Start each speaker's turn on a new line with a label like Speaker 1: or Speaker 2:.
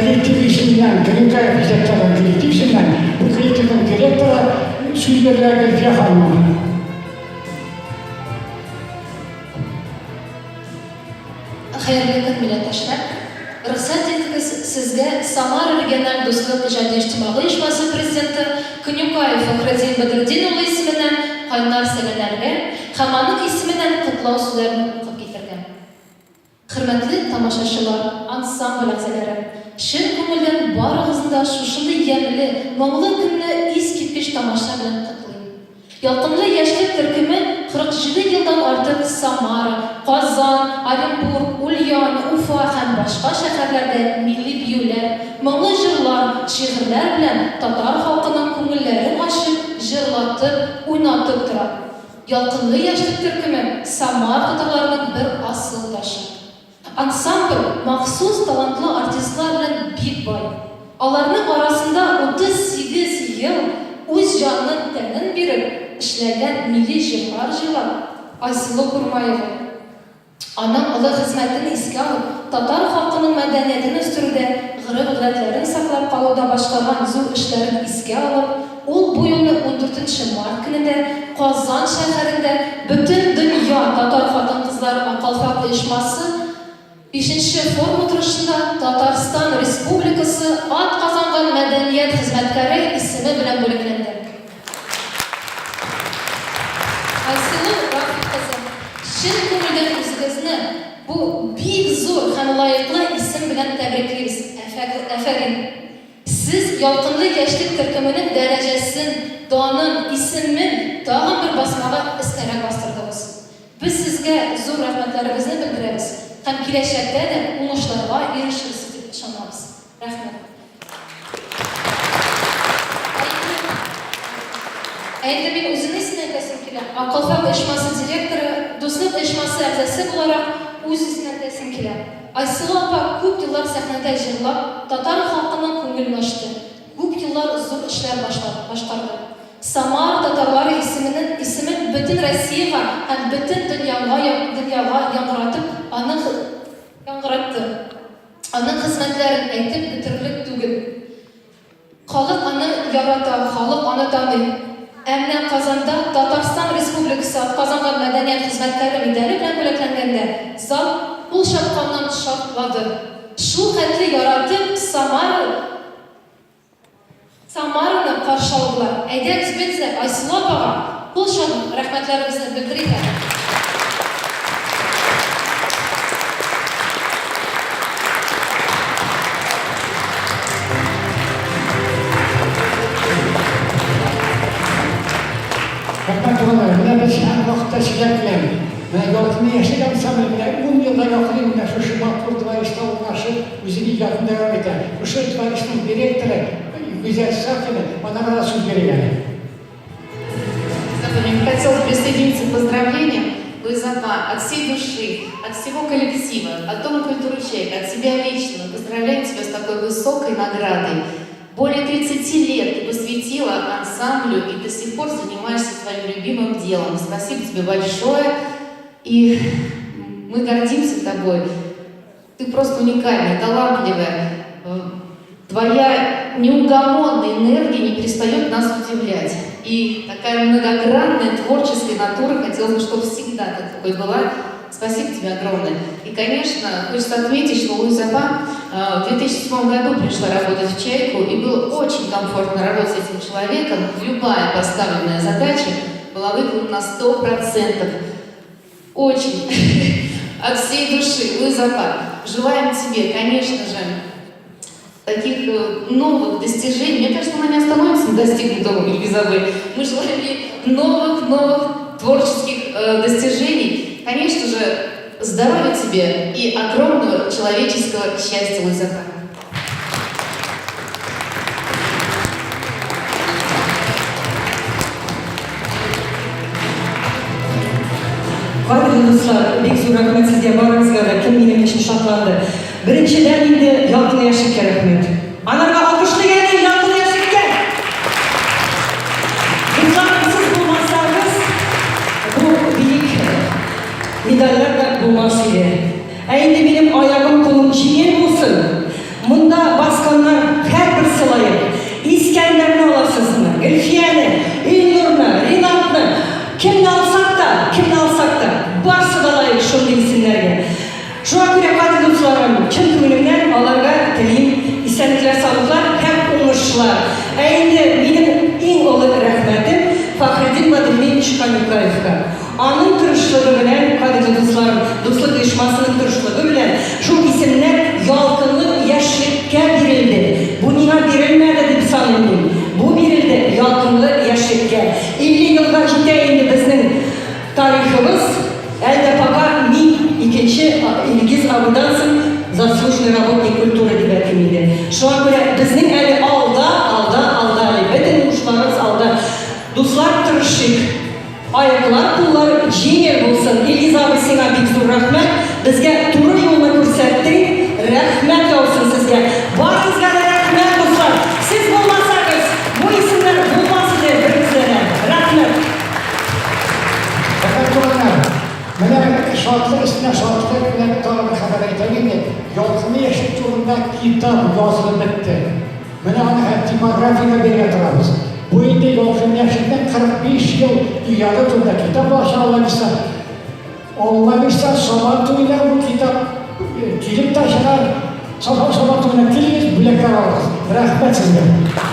Speaker 1: Коллектив исеменнән, Көнекаев исәптә алган коллектив исеменнән, бу коллективның директоры сүз бирелә Гөлфия ханымга.
Speaker 2: Хәерле көн, милләттәшләр! Рөхсәт итегез, сезгә Самара региональ Дуслык иҗади-иҗтимагый оешмасы президенты Көнюкаев Фәхретдин Бәдретдин улы исеменнән кайнар сәламнәргә һәм аның исеменнән котлау сүзләрен укып китергә. Хөрмәтле тамашачылар, ансамбль әгъзалары! Чын күңелдән барыгызны да шушындый ямьле, моңлы көнне искиткеч тамаша белән котлыйм. Ялкынлы яшьлек төркеме 47 елдан артык Самара, Казан, Оренбург, Ульян, Уфа һәм башка шәһәрләрдә милли биюләр, моңлы җырлар, шигырьләр белән татар халкының күңелләрен ачып, җырлатып, уйнатып тора. Ялкынлы яшьлек төркеме, Самара татарларының бер асыл ташы. Ансамбль махсус талантлы артистлар белән бик бай. Аларның арасында 38 ел үз җанын-тәнен биреп эшләгән милли җырлар җырлап, Айсылу Курмаева. Аның олы хезмәтен искә алып, татар халкының мәдәниятен үстерүдә, гореф-гадәтләрен саклап калуда башкарган зур эшләрен искә алып, Ул бу елны ундүртенче март көнендә Казан шәһәрендә Бөтендөнья татар хатын-кызлары Ак калфак оешмасы бишенче форум утырышында Татарстан Республикасы атказанган мәдәният хезмәткәре исеме белән бүләкләнде. Айсылу Рафик кызы, чын күңелдән үзегезне бу бик зур һәм лаеклы исем белән тәбриклибез. Афәрин! Сез Ялкынлы яшьлек төркеменең дәрәҗәсен, данын, исемен тагын бер басмага өскәрәк бастырдыгыз. Без сезгә зур рәхмәтләребезне белдерәбез һәм киләчәктә дә уңышларга ирешерсез дип ышанабыз. Рәхмәт. Ә инде мин үземне исемне әйтәсем килә. Ак калфак оешмасы директоры, Дуслык оешмасы әгъзасы буларак, үз-үземне әйтәсем килә. Айсылу апа күп еллар сәхнәдә җырлап, татар халкының күңелен ачты, күп еллар зур эшләр башкарды. Самара татарлары исеменен исемен бөтен Россиягә һәм бөтен дөньяга дөньяга яңгыратып, аның яңгыратты. Аның хезмәтләрен әйтеп бетерерлек түгел. Халык аны ярата, халык аны таный. Ә менә Казанда Татарстан Республикасы атказанган мәдәният хезмәткәре медале белән бүләкләнгәндә, зал кул чапканнан шартлады. Шул хәтле яратып Самара Самараны каршы алдылар. Әйдәгез без дә Айсылу апага кул чабып, рәхмәтләребезне белдерик әле.
Speaker 1: Рәхмәт, туганнар. Менә без һәрвакытта сөйләп киләбез. Менә Ялкынлы яшьлек ансамбле менә ун елга якын инде менә шушы матур дворецта урнашып, үзенең иҗатын дәвам итә. Шушы дворецның директоры Гүзәл Сафина, анарга да сүз бирик әле.
Speaker 3: Хотела присоединиться к поздравлениям. Луиза апа, от всей души, от всего коллектива, от Дома культуры «Чайка», от себя лично поздравляем тебя с такой высокой наградой. Более 30 лет ты посвятила ансамблю и до сих пор занимаешься своим любимым делом. Спасибо тебе большое. И мы гордимся тобой. Ты просто уникальная, талантливая. Твоя неугомонная энергия не перестает нас удивлять. И такая многогранная творческая натура, хотелось бы, чтобы всегда ты такой была. Спасибо тебе огромное. И, конечно, хочется отметить, что Луиза апа в 2007 году пришла работать в «Чайку», и было очень комфортно работать с этим человеком. Любая поставленная задача была выполнена на 100%. Очень от всей души, Луиза апа, желаем тебе, конечно же, таких новых достижений. Мне кажется, она не остановится на достигнутом, Ильгизабель. Мы желаем ей новых-новых творческих достижений. Конечно же, здоровья тебе и огромного человеческого счастья, Луиза апа.
Speaker 4: Кадерле дуслар, бик зур рәхмәт сезгә барыгызга да, кем минем өчен шатланды. Беренчедән инде Ялкын яшьлеккә рәхмәт. Анарга алкышлыйк әле Ялкын яшьлеккә! Дусларым, сез булмасагыз, бу бөек медальләр дә булмас иде. Ә инде минем аягым, кулым җиңел булсын. Монда баскан. Аның тырышлыгы белән, кадерле дусларым, Дуслык оешмасының тырышлыгы белән шул исемнәр Ялкынлы яшьлеккә бирелде. Бу миңа бирелмәде дип саныйм мин. Бу бирелде Ялкынлы яшьлеккә. 50 елга җитә инде безнең тарихыбыз. Әле дә пока мин икенче Илгиз абыйдан соң заслуженный работник культуры дип әйтим инде. Шуңа күрә безнең әле алда, алда, алда әле. Бөтен уңышларыбыз алда. Дуслар, тырышыйк. Аяклар, куллар җиңел булсын. Илгиз абый сиңа бик зур рәхмәт. Безгә туры юлны күрсәттең. Рәхмәт яусын сезгә. Барыгызга да рәхмәт, дуслар. Сез булмасагыз, бу исемнәр булмас иде беребездә дә. Рәхмәт.
Speaker 1: Рәхмәт, туганнар. Менә шатлык өстенә шатлык белән тагын бер хәбәр әйтәм инде. Ялкынлы яшьлек турында китап язылып бетте. Менә аны хәзер типографиягә бирергә торабыз. Бу инде Ялкын яшьлекнең 45 ел иҗаты турында китап булачак, Алла бирса. Алла бирса, Сабан туена бу китап килеп тә чыгар. Сабан туена килегез, бүләкләр алыгыз. Рәхмәт сезгә.